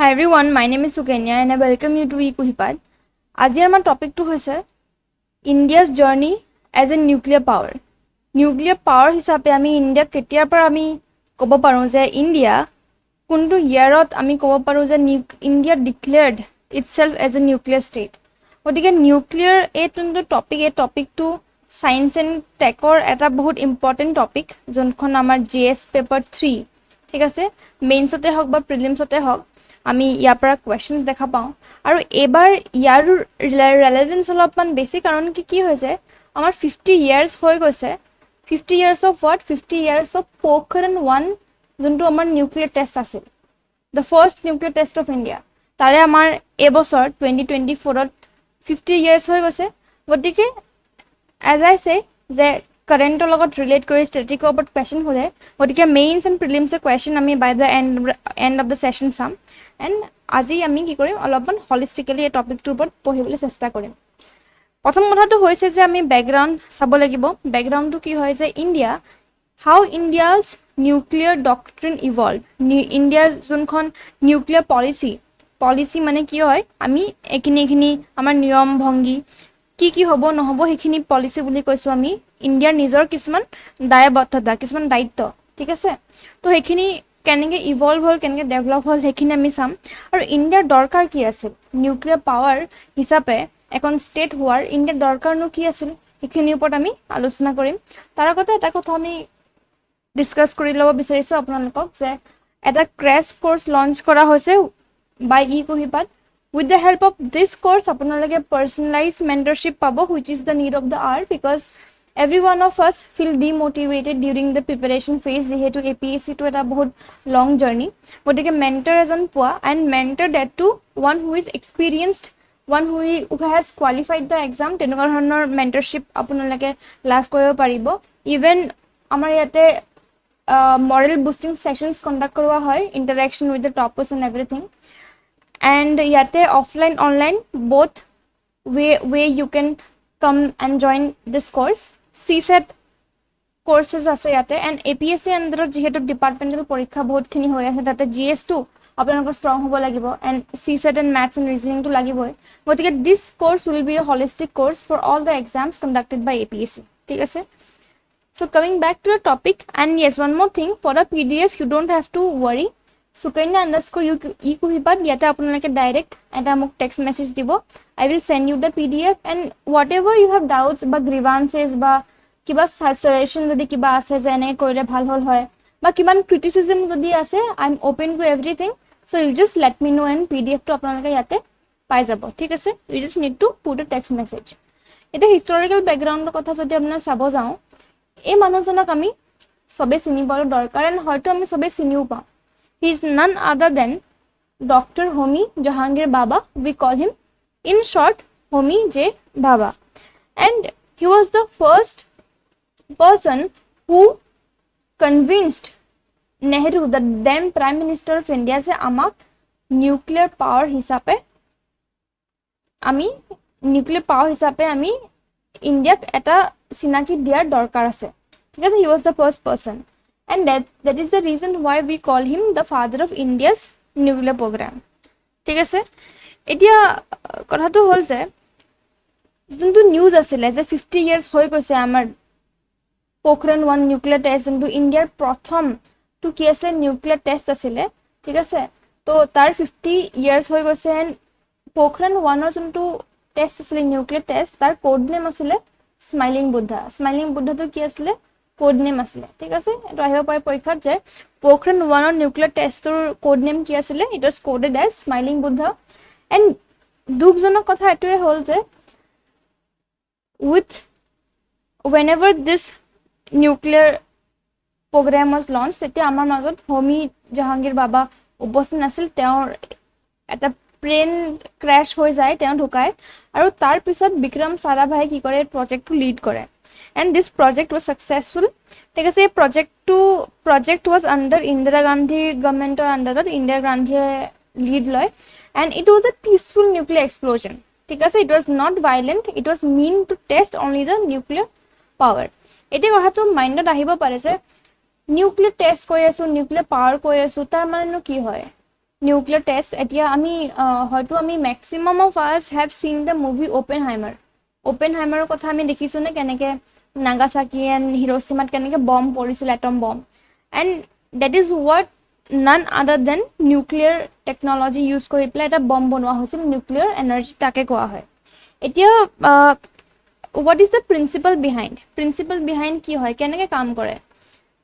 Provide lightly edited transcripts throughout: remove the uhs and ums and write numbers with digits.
Everyone, my name is Sukanya and I welcome you to E Kuhipat. আজিৰ আমাৰ টপিকটো হৈছে India's journey as a nuclear power. Nuclear power হিচাপে আমি ইণ্ডিয়াক কেতিয়াৰ পৰা আমি ক'ব পাৰোঁ যে ইণ্ডিয়া কোনটো ইয়েৰত আমি ক'ব পাৰোঁ যে India declared itself as a nuclear state. গতিকে নিউক্লিয়াৰ এই যোনটো টপিক, এই টপিকটো ছায়েন্স এণ্ড টেকৰ এটা বহুত ইম্পৰ্টেণ্ট টপিক, যোনখন আমাৰ জিএছ পেপাৰ 3, ঠিক আছে, মেইনছতে হওক বা প্ৰিলিমছতে হওক, আমি ইয়াৰ পৰা কুৱেশ্যনছ দেখা পাওঁ। আৰু এইবাৰ ইয়াৰ ৰেলেভেঞ্চ অলপমান বেছি, কাৰণ কি কি হৈছে, আমাৰ 50 ইয়াৰ্ছ হৈ গৈছে। 50 years of what? 50 years of Pokhran 1, যোনটো আমাৰ নিউক্লিয়াৰ টেষ্ট আছিল, the first nuclear test of India. তাৰে আমাৰ এইবছৰ 2024ত 50 ইয়াৰ্ছ হৈ গৈছে। গতিকে এজ আই চে যে কাৰেণ্টৰ লগত ৰিলেট কৰি ষ্টেটিকৰ ওপৰত কুৱেশ্যন সোধে। গতিকে মেইনছ এণ্ড প্ৰিলিমছৰ কুৱেশ্যন আমি by the end of the session চাম। এণ্ড আজি আমি কি কৰিম, অলপমান হলিষ্টিকেলি এই টপিকটোৰ ওপৰত পঢ়িবলৈ চেষ্টা কৰিম। প্ৰথম কথাটো হৈছে যে আমি বেকগ্ৰাউণ্ড চাব লাগিব। বেকগ্ৰাউণ্ডটো কি হয় যে India, how India's nuclear doctrine evolve, ইণ্ডিয়াৰ যোনখন নিউক্লিয়াৰ পলিচি, পলিচি মানে কি হয়, আমি এইখিনি আমাৰ নিয়ম ভংগী কি কি হ'ব নহ'ব, সেইখিনি পলিচি বুলি কৈছোঁ আমি। ইণ্ডিয়াৰ নিজৰ কিছুমান দায়বদ্ধতা, কিছুমান দায়িত্ব, ঠিক আছে। তো সেইখিনি কেনেকৈ ইভল্ভ হ'ল, কেনেকৈ ডেভেলপ হ'ল, সেইখিনি আমি চাম। আৰু ইণ্ডিয়াৰ দৰকাৰ কি আছিল নিউক্লিয়াৰ পাৱাৰ হিচাপে এখন ষ্টেট হোৱাৰ, ইণ্ডিয়াৰ দৰকাৰনো কি আছিল, সেইখিনিৰ ওপৰত আমি আলোচনা কৰিম। তাৰ আগতে এটা কথা আমি ডিছকাছ কৰি ল'ব বিচাৰিছোঁ আপোনালোকক যে এটা ক্ৰেছ কৰ্চ লঞ্চ কৰা হৈছে বাই ই কুহিপাত। With the help of this course, আপোনালোকে পাৰ্চনেলাইজ মেণ্টাৰশ্বিপ পাব, which is the need of the hour, because every one of us feel demotivated during the preparation phase, যিহেতু এপিএছচিটো এটা বহুত লং জাৰ্ণি। গতিকে মেণ্টাৰ এজন পোৱা, and mentor that too one who is experienced, one who has qualified the exam, তেনেকুৱা ধৰণৰ মেণ্টাৰশ্বিপ আপোনালোকে লাভ কৰিব পাৰিব। ইভেন আমাৰ ইয়াতে মৰেল বুষ্টিং ছেশ্যনছ কণ্ডাক্ট কৰোৱা হয়, interaction with the toppers and everything. And ইয়াতে offline, online both way you can come and join this course. CSAT courses আছে ইয়াতে। এণ্ড এপিএছচি আণ্ডাৰত যিহেতু ডিপাৰ্টমেণ্টেল পৰীক্ষা বহুতখিনি হৈ আছে, তাতে জিএছটো আপোনালোকৰ ষ্ট্ৰং হ'ব লাগিব and CSAT and maths and ৰিজনিংটো লাগিবই। গতিকে this course will be a holistic course for all the exams conducted by APSC, ঠিক আছে। So coming back to the topic, and yes, one more thing, for the PDF, you don't have to worry. Sukanya_U E Kuhipat, ইয়াতে আপোনালোকে direct এটা মোক text message দিব। I will send you the PDF, and whatever you have doubts বা গ্ৰিভান্সেছ বা কিবা suggestion যদি কিবা আছে যে এনেকৈ কৰিলে ভাল হ'ল হয় বা কিমান ক্ৰিটিচিজম যদি আছে, I am open to everything, so you just let me know and পিডিএফটো আপোনালোকে ইয়াতে পাই যাব, ঠিক আছে। You just need to put a text message. এতিয়া হিষ্টৰিকেল বেকগ্ৰাউণ্ডৰ কথা যদি আপোনাৰ চাব যাওঁ, এই মানুহজনক আমি চবেই চিনি পোৱাটো দৰকাৰ এণ্ড হয়তো আমি চবেই চিনিও পাওঁ। He is none other than Doctor Homi Jehangir Bhabha. We call him in short Homi J Bhabha, and he was the first person who convinced Nehru, the then Prime Minister of India, যে আমাক nuclear power হিচাপে আমি nuclear power হিচাপে আমি ইণ্ডিয়াক এটা চিনাকি দিয়াৰ দৰকাৰ আছে, ঠিক আছে। He was the first person and that is the reason why we call him the father of India's nuclear program, ঠিক আছে। এতিয়া কথাটো হ'ল যে যোনটো নিউজ আছিলে যে 50 ইয়াৰ্ছ হৈ গৈছে আমাৰ পোখৰাণ 1 নিউক্লিয়াৰ টেষ্ট, যোনটো ইণ্ডিয়াৰ প্ৰথমটো কি আছিলে, নিউক্লিয়াৰ টেষ্ট আছিলে, ঠিক আছে। ত' তাৰ 50 ইয়াৰ্ছ হৈ গৈছে। এণ্ড পোখৰাণ 1ৰ যোনটো টেষ্ট আছিলে, নিউক্লিয়াৰ টেষ্ট, তাৰ কোড নেম আছিলে স্মাইলিং বুদ্ধা। স্মাইলিং বুদ্ধাটো কি আছিলে, কোড নেম আছিলে, ঠিক আছে। এইটো আহিব পাৰে পৰীক্ষাত যে পোখৰাণ 1ৰ নিউক্লিয়াৰ টেষ্টটোৰ কোড নেম কি আছিলে। It was coded as Smiling Buddha. And দুখজনক কথা এইটোৱে হ'ল যে with whenever this nuclear program was launched, তেতিয়া আমাৰ মাজত হোমি জাহাংগীৰ বাবা উপস্থিত নাছিল। তেওঁৰ এটা প্লেন ক্ৰেছ হৈ যায়, তেওঁ ঢুকায় আৰু তাৰপিছত বিক্ৰম সাৰাভাই কি কৰে, প্ৰজেক্টটো লিড কৰে and this project was successful, ঠিক আছে। এই project was under Indira Gandhi গভৰ্ণমেণ্টৰ আণ্ডাৰত, ইন্দিৰা গান্ধীয়ে লিড লয় and it was a peaceful nuclear explosion, ঠিক আছে। It was not violent, it was meant to test only the nuclear power. এতিয়া কথাটো মাইণ্ডত আহিব পাৰে যে নিউক্লিয়াৰ টেষ্ট কৰি আছোঁ, নিউক্লিয়াৰ পাৱাৰ কৈ আছোঁ, তাৰ মানেনো কি হয়? Nuclear test. এতিয়া আমি হয়তো আমি maximum of us have seen the movie Oppenheimer. অ'পেনহাইমাৰৰ কথা আমি দেখিছোঁ নে, কেনেকৈ নাগাচাকি এণ্ড হিৰোচিমাত কেনেকৈ বম পৰিছিল, atom bomb, and that is what none other than nuclear technology use কৰি পেলাই এটা বম বনোৱা হৈছিল। নিউক্লিয়াৰ এনাৰ্জি তাকে কোৱা হয়। এতিয়া what is the principle behind? Principle behind কি হয়, কেনেকৈ কাম কৰে,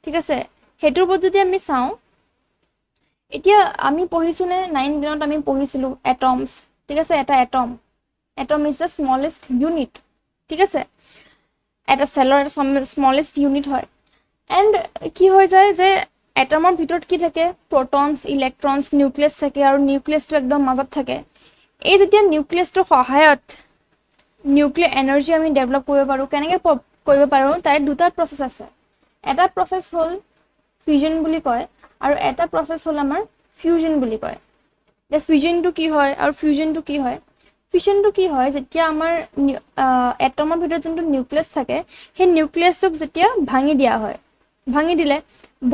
ঠিক আছে, সেইটোৰ ওপৰত যদি আমি চাওঁ। এতিয়া আমি পঢ়িছোঁনে, 9 10ত আমি পঢ়িছিলোঁ এটমছ, ঠিক আছে? এটা atom is the smallest unit, ঠিক আছে? এটা চেলৰ এটা স্মলেষ্ট ইউনিট হয়। এণ্ড কি হৈ যায় যে এটমৰ ভিতৰত কি থাকে? প্ৰটনছ, ইলেক্ট্ৰনছ, নিউক্লিয়াছ থাকে আৰু নিউক্লিয়াছটো একদম মাজত থাকে। এই যেতিয়া নিউক্লিয়াছটোৰ সহায়ত নিউক্লিয়াৰ এনাৰ্জি আমি ডেভেলপ কৰিব পাৰোঁ, কেনেকৈ কৰিব পাৰোঁ? তাৰে দুটা প্ৰচেছ আছে। এটা প্ৰচেছ হ'ল ফিজন বুলি কয় আৰু এটা প্ৰচেছ হ'ল আমাৰ ফিউজন বুলি কয়। এতিয়া ফিজনটো কি হয় আৰু ফিউজনটো কি হয়? ফিজনটো কি হয়? যেতিয়া আমাৰ এটমৰ ভিতৰত যোনটো নিউক্লিয়াছ থাকে, সেই নিউক্লিয়াছটোক যেতিয়া ভাঙি দিয়া হয়, ভাঙি দিলে,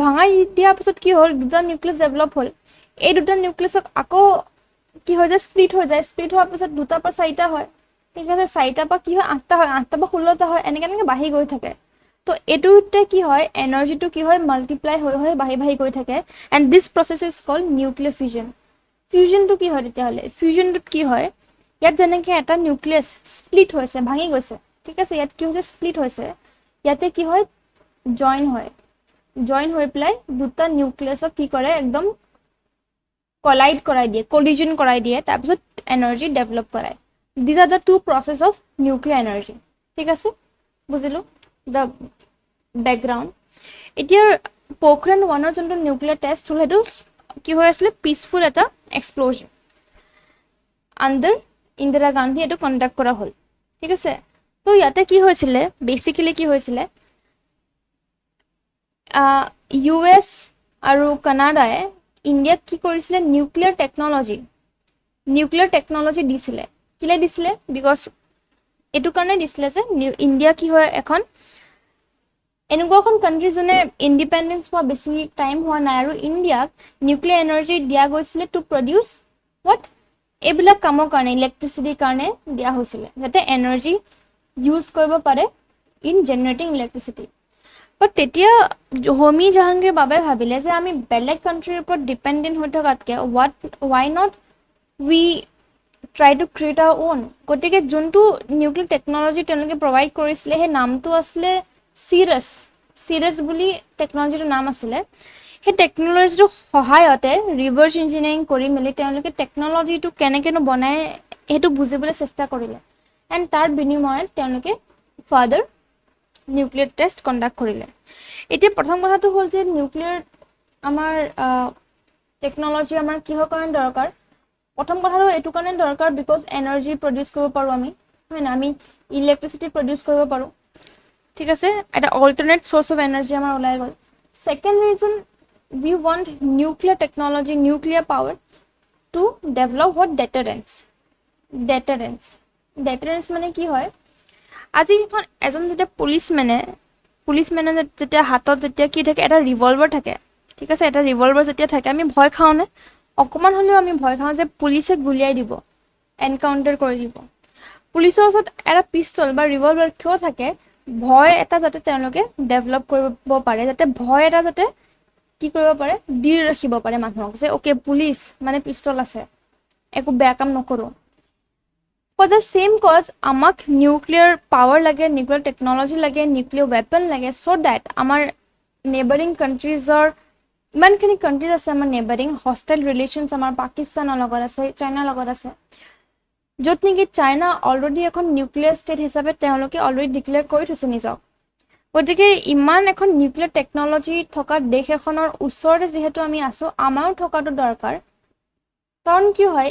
ভঙাই দিয়াৰ পিছত কি হ'ল? দুটা নিউক্লিয়াছ ডেভেলপ হ'ল। এই দুটা নিউক্লিয়াছক আকৌ কি হৈ যায়? স্প্লিট হৈ যায়। স্প্লিট হোৱাৰ পিছত দুটাৰ পৰা চাৰিটা হয়, ঠিক আছে? চাৰিটাৰ পৰা কি হয়? আঠটা হয়। আঠটাৰ পৰা 16টা হয়। এনেকৈ এনেকৈ বাঢ়ি গৈ থাকে। তো এইটোতে কি হয়? এনাৰ্জিটো কি হয়? মাল্টিপ্লাই হৈ হৈ বাঢ়ি বাঢ়ি গৈ থাকে and this process is called nuclear fission. ফিউজনটো কি হয় তেতিয়াহ'লে? ফিউজনটোত কি হয়? ইয়াত যেনেকৈ এটা নিউক্লিয়াছ স্প্লিট হৈছে, ভাঙি গৈছে, ঠিক আছে? ইয়াত কি হৈছে? স্প্লিট হৈছে। ইয়াতে কি হয়? জইন হয়। জইন হৈ পেলাই দুটা নিউক্লিয়াছক কি কৰে? একদম কলাইড কৰাই দিয়ে, কলিজন কৰাই দিয়ে। তাৰপিছত এনাৰ্জি ডেভেলপ কৰায়। These are the two process of nuclear energy, ঠিক আছে? বুজিলোঁ the background. এতিয়া পোখৰাণ 1ৰ যোনটো নিউক্লিয়াৰ টেষ্ট হ'ল, সেইটো কি হৈ আছিলে? পিচফুল এটা এক্সপ্ল'জন। আণ্ডাৰ ইন্দিৰা গান্ধী এইটো কণ্ডাক্ট কৰা হ'ল, ঠিক আছে? তো ইয়াতে কি হৈছিলে? বেচিকেলি কি হৈছিলে? ইউ এছ আৰু কানাডাই ইণ্ডিয়াক কি কৰিছিলে? নিউক্লিয়াৰ টেকনলজি দিছিলে। কেলৈ দিছিলে? Because এইটো কাৰণে দিছিলে যে ইণ্ডিয়া কি হয়, এখন এনেকুৱা এখন কাণ্ট্ৰি যোনে ইণ্ডিপেণ্ডেঞ্চ পোৱা বেছি টাইম হোৱা নাই আৰু ইণ্ডিয়াক নিউক্লিয়াৰ এনাৰ্জি দিয়া গৈছিলে টু প্ৰডিউচ what? এইবিলাক কামৰ কাৰণে, ইলেক্ট্ৰিচিটিৰ কাৰণে দিয়া হৈছিলে, যাতে এনাৰ্জি ইউজ কৰিব পাৰে ইন জেনেৰেটিং ইলেক্ট্ৰিচিটি। বাট তেতিয়া হোমি জাহাংগীৰ বাবাই ভাবিলে যে আমি বেলেগ কাণ্ট্ৰিৰ ওপৰত ডিপেণ্ডেণ্ট হৈ থকাতকৈ why not we try to create our own? গতিকে যোনটো নিউক্লিয়াৰ টেকনলজি তেওঁলোকে প্ৰভাইড কৰিছিলে, সেই নামটো আছিলে চিৰাছ। চিৰাছ বুলি টেকনলজিটোৰ নাম আছিলে। সেই টেকন'লজিটোৰ সহায়তে ৰিভাৰ্ছ ইঞ্জিনিয়াৰিং কৰি মেলি তেওঁলোকে টেকন'লজিটো কেনেকৈনো বনায়, সেইটো বুজিবলৈ চেষ্টা কৰিলে। এণ্ড তাৰ বিনিময়ত তেওঁলোকে ফাৰ্ডাৰ নিউক্লিয়াৰ টেষ্ট কণ্ডাক্ট কৰিলে। এতিয়া প্ৰথম কথাটো হ'ল যে নিউক্লিয়াৰ আমাৰ টেকন'লজি আমাৰ কিহৰ কাৰণে দৰকাৰ? প্ৰথম কথাটো এইটো কাৰণে দৰকাৰ because energy produce কৰিব পাৰোঁ আমি, হয় নাই? আমি ইলেক্ট্ৰিচিটি প্ৰডিউচ কৰিব পাৰোঁ, ঠিক আছে? এটা অল্টাৰনেট চ'ৰ্চ অফ এনাৰ্জি আমাৰ ওলাই গ'ল। Second reason, we want nuclear technology, nuclear power to develop what? Deterrence. Deterrence. Deterrence মানে কি হয়? আজি এখন এজন যেতিয়া পুলিচমেনে যেতিয়া হাতত যেতিয়া কি থাকে, এটা ৰিভলভাৰ থাকে, ঠিক আছে? এটা ৰিভলভাৰ যেতিয়া থাকে, আমি ভয় খাওঁনে? অকণমান হ'লেও আমি ভয় খাওঁ যে পুলিচে গুলিয়াই দিব, এনকাউণ্টাৰ কৰি দিব। পুলিচৰ ওচৰত এটা পিষ্টল বা ৰিভলভাৰ কিয় থাকে? ভয় এটা যাতে তেওঁলোকে ডেভেলপ কৰিব পাৰে, যাতে ভয় এটা যাতে কি কৰিব পাৰে, দি ৰাখিব পাৰে মানুহক যে অ'কে, পুলিচ মানে পিষ্টল আছে, একো বেয়া কাম নকৰোঁ। ফৰ the same cause আমাক নিউক্লিয়াৰ পাৱাৰ লাগে, নিউক্লিয়াৰ টেকন'লজি লাগে, নিউক্লিয়াৰ ৱেপন লাগে, চ' ডেট আমাৰ নেবাৰিং কাণ্ট্ৰিজৰ, ইমানখিনি কাণ্ট্ৰিজ আছে আমাৰ নেবাৰিং, হষ্টাইল ৰিলেশ্যনছ আমাৰ পাকিস্তানৰ লগত আছে, চাইনাৰ লগত আছে, য'ত নেকি চাইনা অলৰেডি এখন নিউক্লিয়াৰ ষ্টেট হিচাপে তেওঁলোকে অলৰেডি ডিক্লেয়াৰ কৰি থৈছে নিজক। গতিকে ইমান এখন নিউক্লিয়াৰ টেকন'লজি থকা দেশ এখনৰ ওচৰতে যিহেতু আমি আছোঁ, আমাৰো থকাটো দৰকাৰ। কাৰণ কি হয়,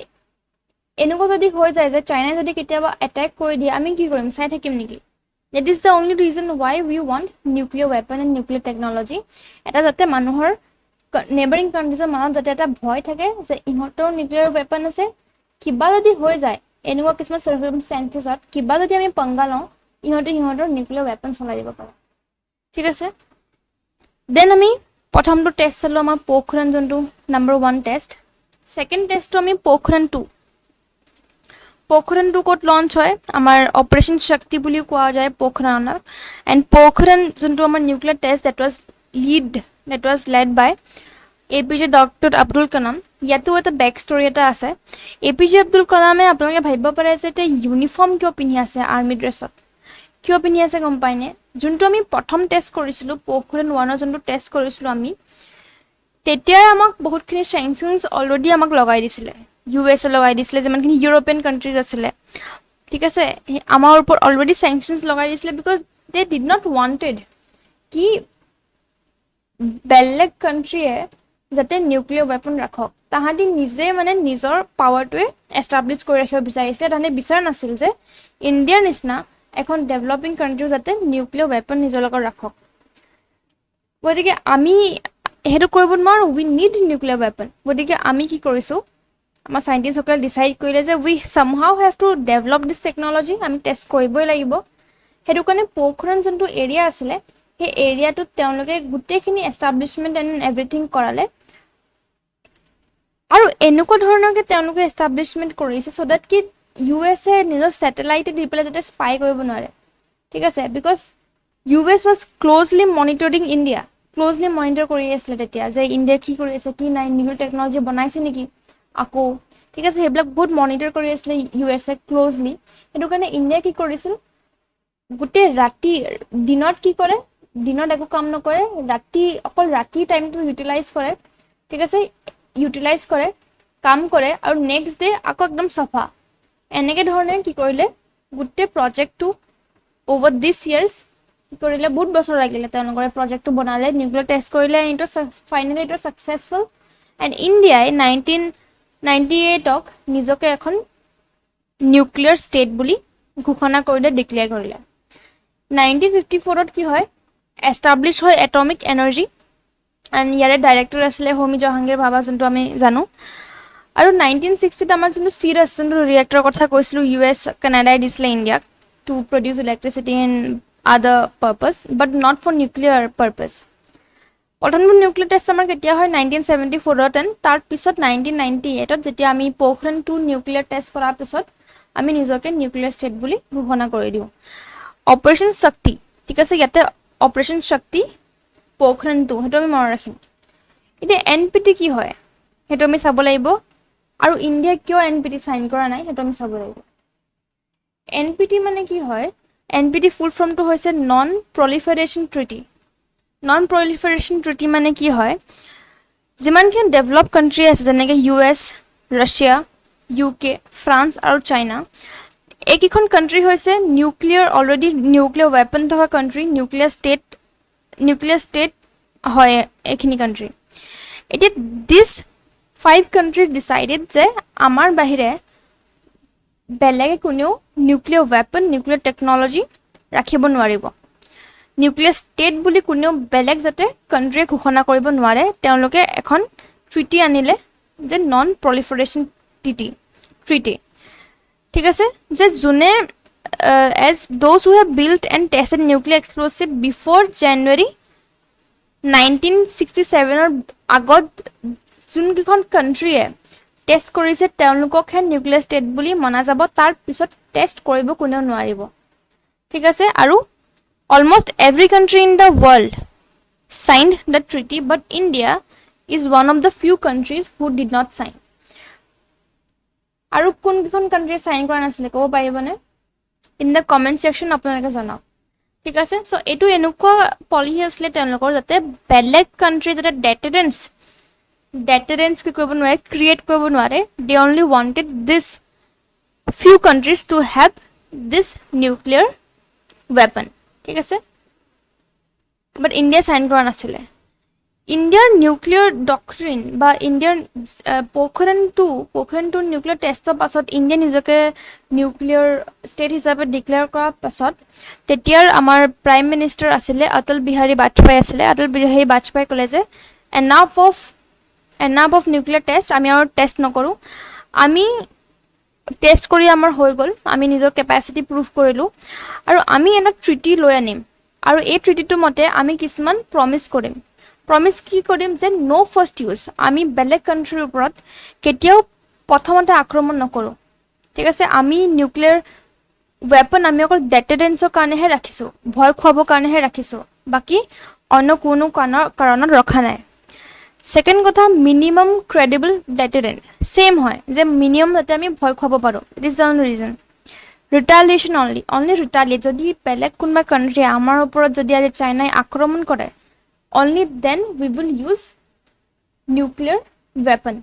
এনেকুৱা যদি হৈ যায় যে চাইনাই যদি কেতিয়াবা এটেক কৰি দিয়ে, আমি কি কৰিম? চাই থাকিম নেকি? That is the only reason why we want nuclear weapon and nuclear technology. এটা যাতে মানুহৰ, নেবাৰিং কাণ্ট্ৰিজৰ মনত যাতে এটা ভয় থাকে যে ইহঁতৰ নিউক্লিয়াৰ ৱেপন আছে, কিবা যদি হৈ যায়, এনেকুৱা কিছুমান চাৰ্কামষ্টেঞ্চেছত কিবা যদি আমি পংগা লওঁ, ইহঁতে সিহঁতৰ নিউক্লিয়াৰ ৱেপন চলাই দিব পাৰে, ঠিক আছে? Then আমি প্ৰথমটো টেষ্ট চালোঁ আমাৰ পোখৰাণ যোনটো নাম্বাৰ 1 টেষ্ট। ছেকেণ্ড টেষ্টটো আমি পোখৰণ টু। পোখৰণ টু ক'ত লঞ্চ হয়? আমাৰ অপাৰেশ্যন শক্তি বুলিও কোৱা যায় পোখৰণক। এণ্ড পোখৰণ যোনটো আমাৰ nuclear test, that was led by APJ Doctor Abdul Kalam. ইয়াতো এটা বেক ষ্টৰি এটা আছে। এ পি জে আব্দুল কালামে, আপোনালোকে ভাবিব পাৰে যে এতিয়া ইউনিফৰ্ম কিয় পিন্ধি আছে, আৰ্মি ড্ৰেছত কিয় পিন্ধি আছে, গম পায়নে? যোনটো আমি প্ৰথম টেষ্ট কৰিছিলোঁ, পোখৰণ ওৱানৰ যোনটো টেষ্ট কৰিছিলোঁ আমি, তেতিয়াই আমাক বহুতখিনি চেংচনছ অলৰেডি আমাক লগাই দিছিলে। ইউ এছ এ লগাই দিছিলে, যিমানখিনি ইউৰোপিয়ান কাণ্ট্ৰিজ আছিলে, ঠিক আছে, সেই আমাৰ ওপৰত অলৰেডি চেংচনছ লগাই দিছিলে, because they did not wanted কি বেলেগ কাণ্ট্ৰিয়ে যাতে নিউক্লিয়াৰ ৱেপন ৰাখক। তাহাঁতি নিজে মানে নিজৰ পাৱাৰটোৱে এষ্টাব্লিছ কৰি ৰাখিব বিচাৰিছিলে। তাহাঁতি বিচৰা নাছিল যে ইণ্ডিয়াৰ নিচিনা এখন ডেভেলপিং কাণ্ট্ৰিও যাতে নিউক্লিয়াৰ ৱেপন নিজৰ লগত ৰাখক। গতিকে আমি সেইটো কৰিব নোৱাৰোঁ, we need nuclear weapon. গতিকে আমি কি কৰিছোঁ, আমাৰ চাইণ্টিষ্টসকলে ডিচাইড কৰিলে যে we somehow have to develop this technology, আমি টেষ্ট কৰিবই লাগিব। সেইটো কাৰণে পোখৰণ যোনটো এৰিয়া আছিলে, সেই এৰিয়াটোত তেওঁলোকে গোটেইখিনি এষ্টাব্লিছমেণ্ট এণ্ড এভৰিথিং কৰালে আৰু এনেকুৱা ধৰণৰকৈ তেওঁলোকে এষ্টাব্লিছমেণ্ট কৰিছে চ' that কি ইউ এছ এ নিজৰ ছেটেলাইটে দি পেলাই যাতে স্পাই কৰিব নোৱাৰে, ঠিক আছে, because US was closely monitoring India, closely monitor কৰি আছিলে তেতিয়া যে ইণ্ডিয়া কি কৰি আছে, কি নাই, নিউ টেকনলজি বনাইছে নেকি আকৌ, ঠিক আছে, সেইবিলাক বহুত মনিটৰ কৰি আছিলে ইউ এছ এ ক্ল'জলি। সেইটো কাৰণে ইণ্ডিয়াই কি কৰিছিল, গোটেই ৰাতি, দিনত কি কৰে, দিনত একো কাম নকৰে, ৰাতি, অকল ৰাতি টাইমটো ইউটিলাইজ কৰে, ঠিক আছে, ইউটিলাইজ কৰে, কাম কৰে আৰু নেক্সট ডে আকৌ একদম চফা। এনেকৈ ধৰণে কি কৰিলে, গোটেই প্ৰজেক্টটো অ'ভাৰ দিছ ইয়াৰ্ছ কি কৰিলে, বহুত বছৰ লাগিলে তেওঁলোকৰ প্ৰজেক্টটো বনালে, নিউক্লিয়াৰ টেষ্ট কৰিলে, এইটো ফাইনেলি এইটো ছাকচেছফুল এণ্ড ইণ্ডিয়াই 1998ক নিজকে এখন নিউক্লিয়াৰ ষ্টেট বুলি ঘোষণা কৰিলে, ডিক্লেয়াৰ কৰিলে। 1954ত কি হয়, এষ্টাব্লিছ হয় এটমিক এনাৰ্জি এণ্ড ইয়াৰে ডাইৰেক্টৰ আছিলে হোমি জাহাংগীৰ ভাবা, যোনটো আমি জানো। আৰু 1960ত আমাৰ যোনটো চিৰাছ, যোনটো ৰিয়েক্টৰৰ কথা কৈছিলোঁ, ইউ এছ কানাডাই দিছিলে ইণ্ডিয়াক to produce electricity and other purpose but not for nuclear purpose. প্ৰথমটো নিউক্লিয়াৰ টেষ্ট আমাৰ কেতিয়া হয়? 1974ত। এণ্ড তাৰপিছত 1998ত যেতিয়া আমি পোখৰণ টু নিউক্লিয়াৰ টেষ্ট কৰাৰ পিছত আমি নিজকে নিউক্লিয়াৰ ষ্টেট বুলি ঘোষণা কৰি দিওঁ। অপাৰেশ্যন শক্তি, ঠিক আছে, ইয়াতে অপাৰেশ্যন শক্তি, পোখৰণ টু, সেইটো আমি মনত ৰাখিম। এতিয়া এন পি টি কি হয়, সেইটো আমি চাব লাগিব আৰু ইণ্ডিয়াই কিয় এন পি টি চাইন কৰা নাই, সেইটো আমি চাব লাগিব। এন পি টি মানে কি হয়? এন পি টি ফুল ফৰ্মটো হৈছে Non Proliferation Treaty. Non Proliferation Treaty মানে কি হয়? যিমানখিনি ডেভেলপ কাণ্ট্ৰি আছে, যেনেকৈ ইউ এছ, ৰাছিয়া, ইউ কে, ফ্ৰান্স আৰু চাইনা, এইকেইখন কাণ্ট্ৰি হৈছে অলৰেডি নিউক্লিয়াৰ ৱেপন থকা কাণ্ট্ৰি, নিউক্লিয়াৰ ষ্টেট হয় এইখিনি কাণ্ট্ৰি। এতিয়া দিছ ফাইভ কাণ্ট্ৰিজ ডিচাইডেড যে আমাৰ বাহিৰে বেলেগে কোনেও নিউক্লিয়াৰ ৱেপন, নিউক্লিয়াৰ টেকন'লজি ৰাখিব নোৱাৰিব। নিউক্লিয়াৰ ষ্টেট বুলি কোনেও বেলেগ যাতে কাণ্ট্ৰিয়ে ঘোষণা কৰিব নোৱাৰে। তেওঁলোকে এখন ট্ৰিটি আনিলে যে নন প্ৰলিফাৰেশ্যন ট্ৰিটি, ঠিক আছে, যে যোনে as those who have built and tested nuclear explosive before January 1967ৰ আগত যোনকেইখন কাণ্ট্ৰিয়ে টেষ্ট কৰিছে, তেওঁলোককহে নিউক্লিয়াৰ ষ্টেট বুলি মনা যাব। তাৰ পিছত টেষ্ট কৰিব কোনেও নোৱাৰিব, ঠিক আছে। আৰু almost every country in the world signed the treaty, but India is one of the few countries who did not sign. আৰু কোনকেইখন কাণ্ট্ৰিয়ে চাইন কৰা নাছিলে, ক'ব পাৰিবনে? ইন the comment section আপোনালোকে জনাওক, ঠিক আছে। চ' এইটো এনেকুৱা পলিচি আছিলে তেওঁলোকৰ যাতে বেলেগ কাণ্ট্ৰি যাতে ডেটাৰেঞ্চ কি কৰিব নোৱাৰে, ক্ৰিয়েট কৰিব নোৱাৰে। They only wanted this few countries to have this nuclear weapon, ঠিক আছে। বাট ইণ্ডিয়া চাইন কৰা নাছিলে। ইণ্ডিয়াৰ নিউক্লিয়াৰ ডক্ট্ৰিন বা ইণ্ডিয়াৰ পোখৰণ টু নিউক্লিয়াৰ টেষ্টৰ পাছত, ইণ্ডিয়া নিজকে নিউক্লিয়াৰ ষ্টেট হিচাপে ডিক্লেয়াৰ কৰাৰ পাছত, তেতিয়াৰ আমাৰ প্ৰাইম মিনিষ্টাৰ আছিলে অটল বিহাৰী বাজপেয়ী আছিলে। অটল বিহাৰী বাজপেয়ী ক'লে যে enough of nuclear test, আমি আৰু টেষ্ট নকৰোঁ। আমি টেষ্ট কৰি আমাৰ হৈ গ'ল, আমি নিজৰ কেপাচিটি প্ৰুভ কৰিলোঁ আৰু আমি এটা ট্ৰিটি লৈ আনিম আৰু এই ট্ৰিটিটোৰ মতে আমি কিছুমান প্ৰমিছ কৰিম। প্ৰমিছ কি কৰিম যে ন' ফাৰ্ষ্ট ইউজ, আমি বেলেগ কাণ্ট্ৰিৰ ওপৰত কেতিয়াও প্ৰথমতে আক্ৰমণ নকৰোঁ, ঠিক আছে? আমি নিউক্লিয়াৰ ৱেপন আমি অকল ডেটেৰেঞ্চৰ কাৰণেহে ৰাখিছোঁ, ভয় খুৱাবৰ কাৰণেহে ৰাখিছোঁ, বাকী অন্য কোনো কাৰণত ৰখা নাই। ছেকেণ্ড কথা, মিনিমাম ক্ৰেডিবল ডেটেৰেণ্ট। ছেইম হয় যে মিনিমাম যাতে আমি ভয় খুৱাব পাৰোঁ, it is the only reason. Retaliation only, only retaliate. যদি বেলেগ কোনোবা কাণ্ট্ৰিয়ে আমাৰ ওপৰত, যদি আজি চাইনাই আক্ৰমণ কৰে, only then we will use nuclear weapon.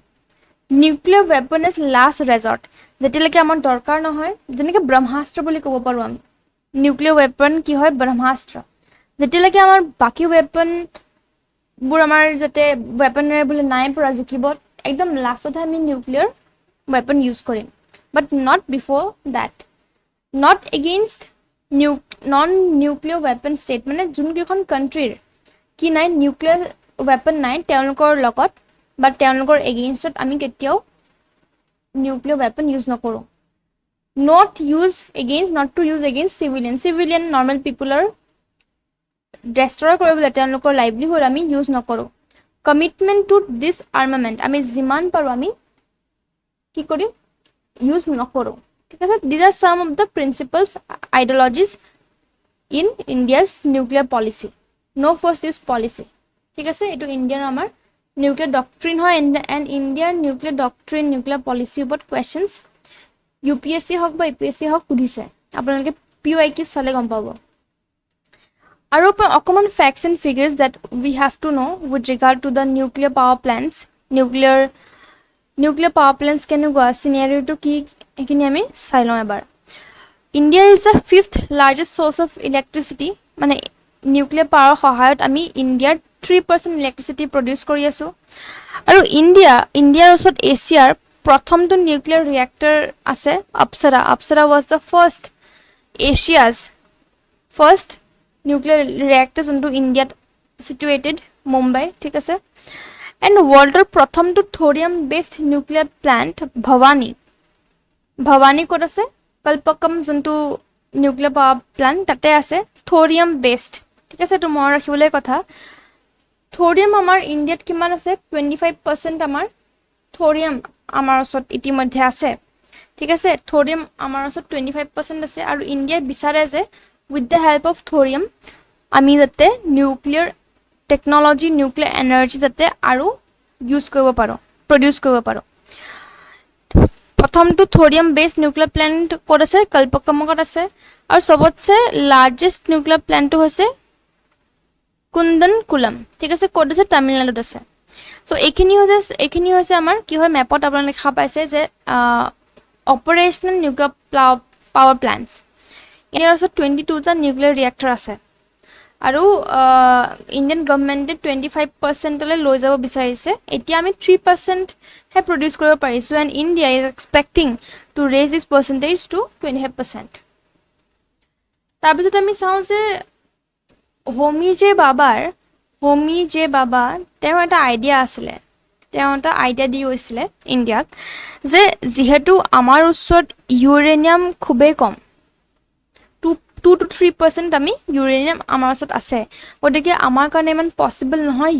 Nuclear weapon is last resort, যেতিয়ালৈকে আমাৰ দৰকাৰ নহয়। যেনেকৈ ব্ৰহ্মাস্ত্ৰ বুলি ক'ব পাৰোঁ আমি, নিউক্লিয়াৰ ৱেপন কি হয়? ব্ৰহ্মাস্ত্ৰ। যেতিয়ালৈকে আমাৰ বাকী ৱেপনবোৰ আমাৰ যাতে ৱেপনেৰে বোলে নাই পৰা জিকিব, একদম লাষ্টতহে আমি নিউক্লিয়াৰ ৱেপন ইউজ কৰিম, but not before that. Not against non nuclear weapon state, মানে যোনকেইখন কাণ্ট্ৰিৰ কি নাই, নিউক্লিয়াৰ ৱেপন নাই, তেওঁলোকৰ লগত বা তেওঁলোকৰ এগেইনষ্টত আমি কেতিয়াও নিউক্লিয়াৰ ৱেপন ইউজ নকৰোঁ। Not to use against civilian. Civilian, normal পিপুলৰ ডেষ্ট্ৰয় কৰিবলৈ, তেওঁলোকৰ লাইভলিহুড আমি ইউজ নকৰোঁ। কমিটমেণ্ট টু ডিছআৰ্মামেণ্ট, আমি যিমান পাৰোঁ আমি কি কৰিম? ইউজ নকৰোঁ, ঠিক আছে? These are some of the principles, ideologies in India's nuclear policy, no first use policy, ঠিক আছে? এইটো ইণ্ডিয়াৰ আমাৰ নিউক্লিয়াৰ ডক্ট্ৰিন হয়। এণ্ড ইণ্ডিয়াৰ নিউক্লিয়াৰ ডক্ট্ৰিন, নিউক্লিয়াৰ পলিচিৰ ওপৰত questions U P S C হওক বা এ পি এছ চি হওক সুধিছে। আপোনালোকে পি ৱাই কিউ চালে গম পাব। আৰু অকণমান facts and figures that we have to know with regard to the nuclear power plants, nuclear power plants কেনেকুৱা, চিনেৰিঅ'টো কি, সেইখিনি আমি চাই লওঁ এবাৰ। India is the fifth largest source of electricity, মানে নিউক্লিয়াৰ পাৱাৰৰ সহায়ত আমি ইণ্ডিয়াৰ 3% ইলেক্ট্ৰিচিটি প্ৰডিউচ কৰি আছোঁ। আৰু ইণ্ডিয়াৰ ওচৰত এছিয়াৰ প্ৰথমটো নিউক্লিয়াৰ ৰিয়েক্টৰ আছে, Apsara. Apsara was the first, Asia's first nuclear reactor, যোনটো ইণ্ডিয়াত চিটুৱেটেড মুম্বাই, ঠিক আছে? এণ্ড ৱৰ্ল্ডৰ প্ৰথমটো thorium based nuclear plant Bhavini. Bhavini ক'ত আছে? কলপক্কম যোনটো নিউক্লিয়াৰ পাৱাৰ প্লেণ্ট, তাতে আছে, থৰিয়াম বেছড, ঠিক আছে? এইটো মনত ৰাখিবলৈ কথা। থৰিয়াম আমাৰ ইণ্ডিয়াত কিমান আছে? 25% আমাৰ থৰিয়াম আমাৰ ওচৰত ইতিমধ্যে আছে, ঠিক আছে? থৰিয়াম আমাৰ ওচৰত 25% আছে আৰু ইণ্ডিয়াই বিচাৰে যে with the help of thorium আমি যাতে নিউক্লিয়াৰ টেকন'লজি, নিউক্লিয়াৰ এনাৰ্জি যাতে আৰু ইউজ কৰিব পাৰোঁ, প্ৰডিউচ কৰিব পাৰোঁ। প্ৰথমটো থৰিয়াম বেছড নিউক্লিয়াৰ প্লেণ্ট ক'ত আছে? কল্পকমকত আছে। আৰু চবতছে লাৰ্জেষ্ট নিউক্লিয়াৰ প্লেণ্টটো হৈছে কুন্দনকুলম, ঠিক আছে? ক'ত আছে? তামিলনাডুত আছে। চ' এইখিনি হৈছে আমাৰ কি হয়, মেপত আপোনালোকে দেখা পাইছে যে অপাৰেশ্যনেল নিউক্লিয়াৰ পাৱাৰ প্লেণ্টছ। ইয়াৰ ওচৰত 22টা নিউক্লিয়াৰ ৰিয়েক্টৰ আছে আৰু ইণ্ডিয়ান গভমেণ্টে 25%লৈ লৈ যাব বিচাৰিছে। এতিয়া আমি 3%হে প্ৰডিউচ কৰিব পাৰিছোঁ and India is expecting to raise this percentage to 25%. তাৰপিছত আমি চাওঁ যে হোমি জে বাবা, তেওঁৰ এটা আইডিয়া আছিলে। তেওঁ এটা আইডিয়া দি গৈছিলে ইণ্ডিয়াক যে যিহেতু আমাৰ ওচৰত ইউৰেনিয়াম খুবেই কম, 2 to 3% আমি ইউৰেনিয়াম আমাৰ ওচৰত আছে, গতিকে আমাৰ কাৰণে ইমান পচিবল নহয়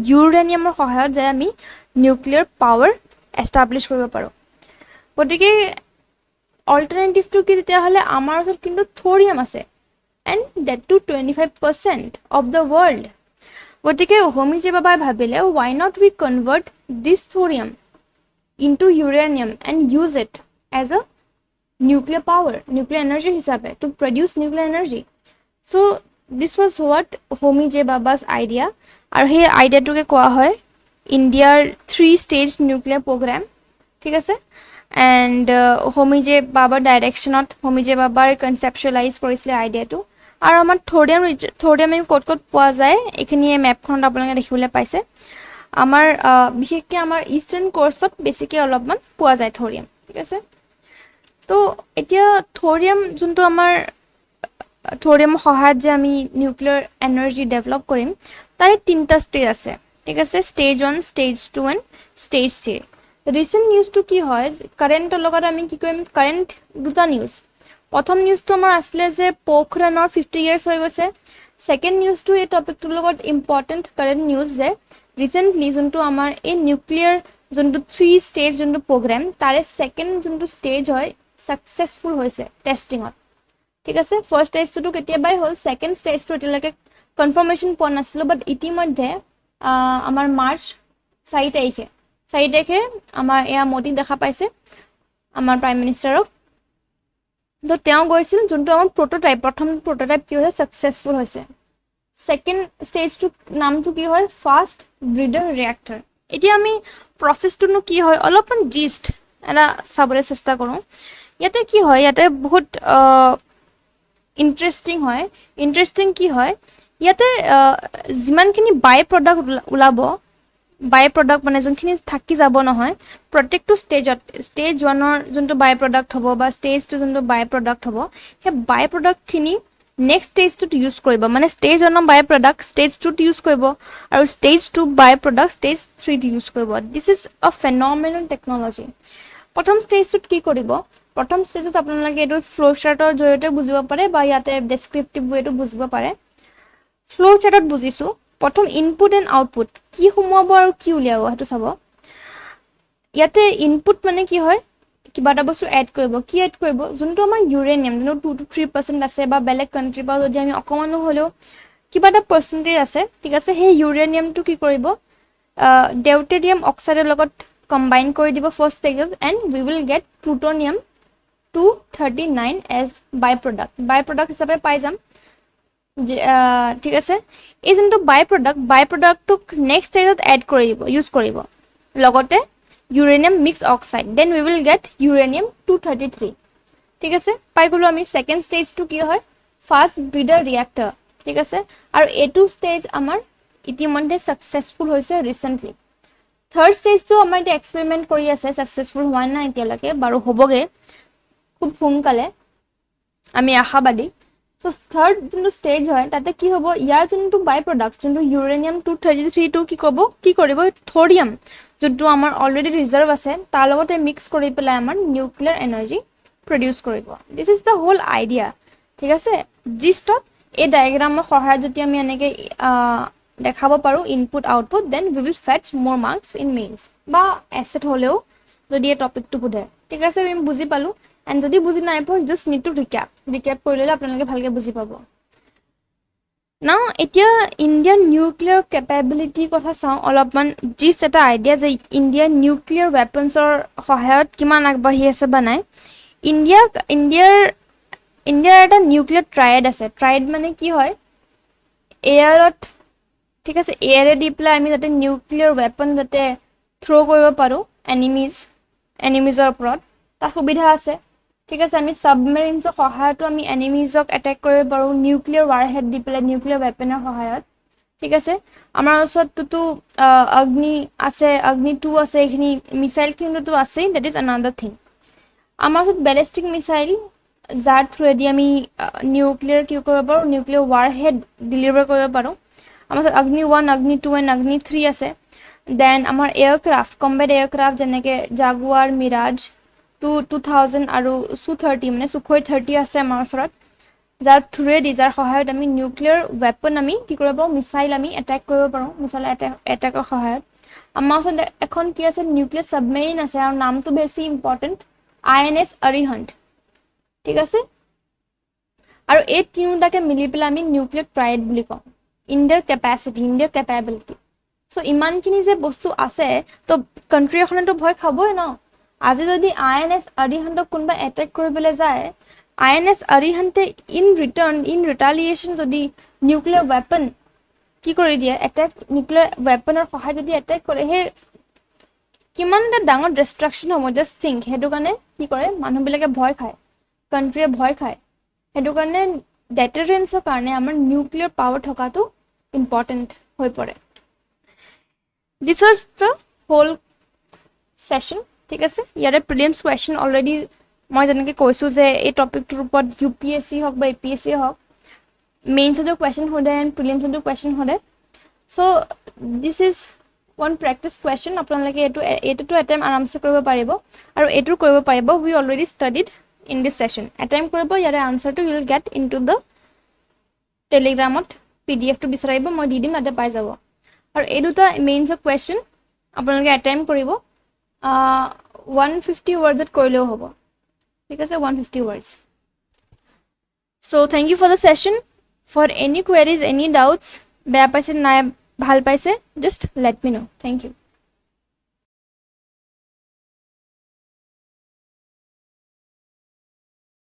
ইউৰেনিয়ামৰ সহায়ত যে আমি নিউক্লিয়াৰ পাৱাৰ এষ্টাব্লিছ কৰিব পাৰোঁ। গতিকে অল্টাৰনেটিভটো কি তেতিয়াহ'লে? আমাৰ ওচৰত কিন্তু থৰিয়াম আছে and that too 25% of the world. গতিকে হোমি জে বাবাই ভাবিলে, why not we convert this thorium into uranium and use it as a nuclear power, nuclear energy হিচাপে, to produce nuclear energy? So this was what Homi J Bhabha's idea. আৰু সেই আইডিয়াটোকে কোৱা হয় ইণ্ডিয়াৰ three stage nuclear programme, ঠিক আছে? And Homi J বাবাৰ ডাইৰেকশ্যনত হোমি J বাবাৰ কনচেপচুৱেলাইজ কৰিছিলে আইডিয়াটো। আৰু আমাৰ থৰিয়াম আমি ক'ত ক'ত পোৱা যায়, এইখিনিয়ে মেপখনত আপোনালোকে দেখিবলৈ পাইছে। আমাৰ বিশেষকৈ আমাৰ ইষ্টাৰ্ণ কোষ্টত বেছিকৈ অলপমান পোৱা যায় থৰিয়াম, ঠিক আছে? তো এতিয়া থৰিয়াম যোনটো আমাৰ থৰিয়ামৰ সহায়ত যে আমি নিউক্লিয়াৰ এনাৰ্জি ডেভেলপ কৰিম, তাৰে তিনিটা ষ্টেজ আছে, ঠিক আছে? Stage one, stage two and stage three. Recent নিউজটো কি হয়, কাৰেণ্টৰ লগত আমি কি কৰিম? কাৰেণ্ট দুটা নিউজ। প্ৰথম নিউজটো আমাৰ আছিলে যে পোখৰাণৰ 50 ইয়েৰ্ছ হৈ গৈছে। ছেকেণ্ড নিউজটো এই টপিকটোৰ লগত ইম্পৰ্টেণ্ট কাৰেণ্ট নিউজ যে ৰিচেণ্টলি যোনটো আমাৰ এই নিউক্লিয়াৰ যোনটো থ্ৰী ষ্টেজ যোনটো প্ৰগ্ৰেম, তাৰে ছেকেণ্ড যোনটো ষ্টেজ হয়, ছাকচেছফুল হৈছে টেষ্টিঙত, ঠিক আছে? ফাৰ্ষ্ট ষ্টেজটোতো কেতিয়াবাই হ'ল। ছেকেণ্ড ষ্টেজটো এতিয়ালৈকে কনফাৰ্মেশ্যন পোৱা নাছিলোঁ, বাট ইতিমধ্যে আমাৰ মাৰ্চ 4 তাৰিখে আমাৰ এয়া মোদীক দেখা পাইছে, আমাৰ প্ৰাইম মিনিষ্টাৰক। তো তেওঁ গৈছিল। যোনটো আমাৰ প্ৰট'টাইপ, প্ৰথম প্ৰট'টাইপ কি হৈছে? ছাকচেছফুল হৈছে। ছেকেণ্ড ষ্টেজটো নামটো কি হয়? Fast breeder reactor. এতিয়া আমি প্ৰচেছটোনো কি হয়, অলপমান জিষ্ট এটা চাবলৈ চেষ্টা কৰোঁ। ইয়াতে কি হয়? ইয়াতে বহুত ইণ্টাৰেষ্টিং হয়। ইণ্টাৰেষ্টিং কি হয় ইয়াতে? যিমানখিনি বাই প্ৰডাক্ট ওলাব, বাই প্ৰডাক্ট মানে যোনখিনি থাকি যাব নহয়, প্ৰত্যেকটো ষ্টেজত, ষ্টেজ ওৱানৰ যোনটো বাই প্ৰডাক্ট হ'ব বা ষ্টেজ টু যোনটো বাই প্ৰডাক্ট হ'ব, সেই বাই প্ৰডাক্টখিনি নেক্সট ষ্টেজটোত ইউজ কৰিব। মানে ষ্টেজ ওৱানৰ বাই প্ৰডাক্ট ষ্টেজ টুত ইউজ কৰিব আৰু ষ্টেজ টু বাই প্ৰডাক্ট ষ্টেজ থ্ৰীত ইউজ কৰিব। This is a phenomenal technology. প্ৰথম ষ্টেজটোত কি কৰিব? প্ৰথম ষ্টেজত আপোনালোকে এইটো ফ্ল' চাৰ্টৰ জৰিয়তে বুজিব পাৰে বা ইয়াতে ডেছক্ৰিপটিভ ৱেটো বুজিব পাৰে। ফ্ল' চাৰ্টত বুজিছোঁ। প্ৰথম ইনপুট এণ্ড আউটপুট, কি সোমোৱাব আৰু কি উলিয়াব সেইটো চাব। ইয়াতে ইনপুট মানে কি হয়? কিবা এটা বস্তু এড কৰিব। কি এড কৰিব? যোনটো আমাৰ ইউৰেনিয়াম, যোনটো 2 টু 3% আছে বা বেলেগ কাণ্ট্ৰিৰ পৰা যদি আমি অকণমানো হ'লেও কিবা এটা পাৰ্চেণ্টেজ আছে, ঠিক আছে, সেই ইউৰেনিয়ামটো কি কৰিব? ডেউটেৰিয়াম অক্সাইডৰ লগত কম্বাইন কৰি দিব ফাৰ্ষ্ট ষ্টেজত and we will get plutonium 239 as by product. By product হিচাপে পাই যাম, ঠিক আছে? এই যোনটো বাই প্ৰডাক্ট, বাই প্ৰডাক্টটোক নেক্সট ষ্টেজত এড কৰি দিব, ইউজ কৰিব লগতে uranium mix oxide, then we will get uranium 233, ঠিক আছে? পাই গ'লোঁ আমি। ছেকেণ্ড ষ্টেজটো কি হয়? ফাষ্ট ব্ৰিডাৰ ৰিয়েক্টৰ, ঠিক আছে? আৰু এইটো ষ্টেজ আমাৰ ইতিমধ্যে ছাকচেছফুল হৈছে ৰিচেণ্টলি। থাৰ্ড ষ্টেজটো আমাৰ এতিয়া এক্সপেৰিমেণ্ট কৰি আছে, ছাকচেছফুল হোৱা নাই এতিয়ালৈকে বাৰু, হ'বগৈ খুব সোনকালে, আমি আশাবাদী। চ' থাৰ্ড যোনটো ষ্টেজ হয়, তাতে কি হ'ব? ইয়াৰ যোনটো বাই প্ৰডাক্ট, যোনটো ইউৰেনিয়াম 233টো কি কৰিব? থৰিয়াম যোনটো আমাৰ অলৰেডি ৰিজাৰ্ভ আছে, তাৰ লগতে মিক্স কৰি পেলাই আমাৰ নিউক্লিয়াৰ এনাৰ্জি প্ৰডিউচ কৰিব। This is the whole idea, ঠিক আছে? জিষ্টত এই ডায়েগ্ৰামৰ সহায়ত যদি আমি এনেকৈ দেখাব পাৰোঁ input output, then we will fetch more marks in mains বা এছেত হ'লেও যদি এই টপিকটো সোধে, ঠিক আছে? আমি বুজি পালোঁ। এণ্ড যদি বুজি নাই পোৱা, just need to recap. Recap কৰি ল'লে আপোনালোকে ভালকৈ বুজি পাব। নাও এতিয়া ইণ্ডিয়ান নিউক্লিয়াৰ কেপেবিলিটিৰ কথা চাওঁ অলপমান, জিষ্ট এটা আইডিয়া যে ইণ্ডিয়ান নিউক্লিয়াৰ ৱেপনছৰ সহায়ত কিমান আগবাঢ়ি আছে বা নাই। ইণ্ডিয়াৰ এটা নিউক্লিয়াৰ ট্ৰায়েড আছে। ট্ৰায়েড মানে কি হয়? এয়াৰত, ঠিক আছে, এয়াৰে দি পেলাই আমি যাতে নিউক্লিয়াৰ ৱেপন যাতে থ্ৰ' কৰিব পাৰোঁ এনিমিজৰ ওপৰত, তাৰ সুবিধা আছে, ঠিক আছে? আমি ছাবমেৰিনছৰ সহায়তো আমি এনিমিজক এটেক কৰিব পাৰোঁ নিউক্লিয়াৰ ৱাৰহেড দি পেলাই, নিউক্লিয়াৰ ৱেপনৰ সহায়ত, ঠিক আছে? আমাৰ ওচৰতটোতো অগ্নি আছে, অগ্নি 2 আছে, এইখিনি মিছাইলখিনিতো আছেই, that is another thing. আমাৰ ওচৰত বেলেষ্টিক মিছাইল, যাৰ থ্ৰুৱেদি আমি নিউক্লিয়াৰ কি কৰিব পাৰোঁ? নিউক্লিয়াৰ ৱাৰহেড ডেলিভাৰ কৰিব পাৰোঁ। আমাৰ ওচৰত অগ্নি 1, অগ্নি 2 এণ্ড অগ্নি 3 আছে। দেন আমাৰ এয়াৰক্ৰাফ্ট, কম্বেট এয়াৰক্ৰাফ্ট, যেনেকৈ জাগুৱাৰ, মিৰাজ 2000 আৰু চু 30, মানে চুখৈ 30 আছে আমাৰ ওচৰত, যাৰ থ্ৰুৱেদি, যাৰ সহায়ত আমি নিউক্লিয়াৰ ৱেপন আমি কি কৰিব পাৰোঁ? মিছাইল আমি এটেক কৰিব পাৰোঁ মিছাইল এটেকৰ সহায়ত। আমাৰ ওচৰত এখন কি আছে? নিউক্লিয়াৰ ছাবমেৰিন আছে আৰু নামটো বেছি ইম্পৰ্টেণ্ট, আইএনএছ অৰিহন্ত, ঠিক আছে? আৰু এই তিনিওটাকে মিলি পেলাই আমি নিউক্লিয়াৰ ট্ৰায়েড বুলি কওঁ। ইণ্ডিয়াৰ কেপাচিটি, ইণ্ডিয়াৰ কেপাবিলিটি। চ' ইমানখিনি যে বস্তু আছে, ত' কাণ্ট্ৰি এখনেতো ভয় খাবই ন? আজি যদি আইএনএছ অৰিহন্তক কোনোবাই এটেক কৰিবলৈ যায়, আইএনএছ অৰিহন্তে ইন ৰিটাৰ্ণ, ইন ৰিটালিয়েশ্যন যদি নিউক্লিয়াৰ ৱেপন কি কৰি দিয়ে, এটেক, নিউক্লিয়াৰ ৱেপনৰ সহায়ত যদি এটেক কৰে, সেই কিমান এটা ডাঙৰ ডিষ্ট্ৰাকশ্যন হ'ব, জাষ্ট থিংক। সেইটো কাৰণে কি কৰে? মানুহবিলাকে ভয় খায়, কাণ্ট্ৰিয়ে ভয় খায়। সেইটো কাৰণে ডেটাৰেঞ্চৰ কাৰণে আমাৰ নিউক্লিয়াৰ পাৱাৰ থকাটো ইম্পৰ্টেণ্ট হৈ পৰে। This was the whole session, ঠিক আছে? ইয়াৰে প্ৰিলিমছ কুৱেশ্যন অলৰেডি মই যেনেকৈ কৈছোঁ যে এই টপিকটোৰ ওপৰত ইউপিএছচি হওক বা এপিএছচি হওক, মেইনছতো কুৱেশ্যন সোধে এণ্ড প্ৰিলিমছতো কুৱেশ্যন সোধে। So this is one practice question. আপোনালোকে এইটোতো এটেম্প আৰামছে কৰিব পাৰিব আৰু এইটো কৰিব পাৰিব। We already studied in this session. Attempt কৰিব। ইয়াৰে আনচাৰটো will get in to the টেলিগ্ৰামত। পিডিএফটো বিচাৰিব, মই দি দিম, তাতে পাই যাব। আৰু এই দুটা মেইনছৰ কুৱেশ্যন আপোনালোকে এটেম্প কৰিব, 150 ৱৰ্ডছত কৰিলেও হ'ব, ঠিক আছে? 150 words. So thank you for the session. For any queries, any doubts, বেয়া পাইছে নাই, ভাল পাইছে, just let me know. Thank you.